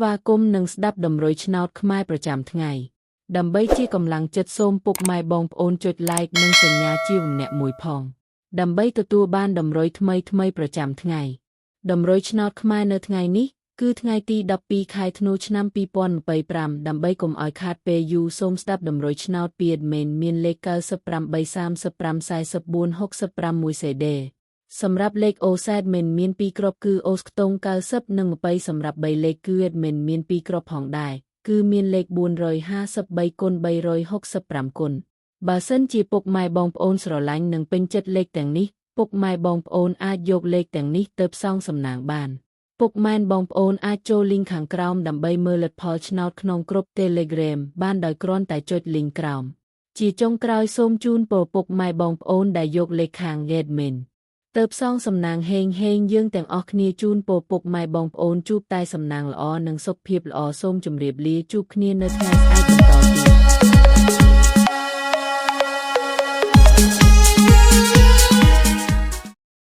វាគមន៍និងស្ដាប់តម្រុយឆ្នោតខ្មែរប្រចាំថ្ងៃដើម្បីជាកម្លាំងចិត្តសូមពុកម៉ែបងប្អូនចុច Like និងសញ្ញាជាវម្នាក់មួយផងដើម្បីទទួលបានតម្រុយថ្មីៗប្រចាំថ្ងៃតម្រុយឆ្នោតខ្មែរនៅថ្ងៃនេះគឺថ្ងៃទី12ខែធ្នូឆ្នាំ2025ដើម្បីកុំឲ្យខាតពេលយូរសូមស្ដាប់តម្រុយឆ្នោតពី admin មានលេខ98 35 44 65 1 CD សម្រាប់លេខអូស admin មាន2គ្រាប់គឺអូសខ្ទង់90និង20សម្រាប់3លេខគឺ admin មាន2គ្រាប់ផងដែរគឺមានលេខ453គុណ365គុណបើសិនជាពុកម៉ែបងប្អូនស្រឡាញ់និងពេញចិត្តលេខទាំងនេះពុកម៉ែបងប្អូនអាចយកលេខទាំងនេះទៅផ្សងសំណាងបានពុកម៉ែនបងប្អូនអាចចូលលីងខាងក្រោមដើម្បីមើលលទ្ធផលឆ្នោតក្នុងក្រុម Telegram បានដោយគ្រាន់តែចុចលីងក្រោមជាចុងក្រោយសូមជូនពរពុកម៉ែបងប្អូនដែលយកលេខខាង admin ទៅផ្សងសំណាងហេងហេងយើងទាំងអស់គ្នាជូនពរពុកម៉ែបងប្អូនជួបតែសំណាងល្អនិងសុខភាពល្អសូមជម្រាបលាជួបគ្នានៅថ្ងៃស្អែកបន្តទៀត។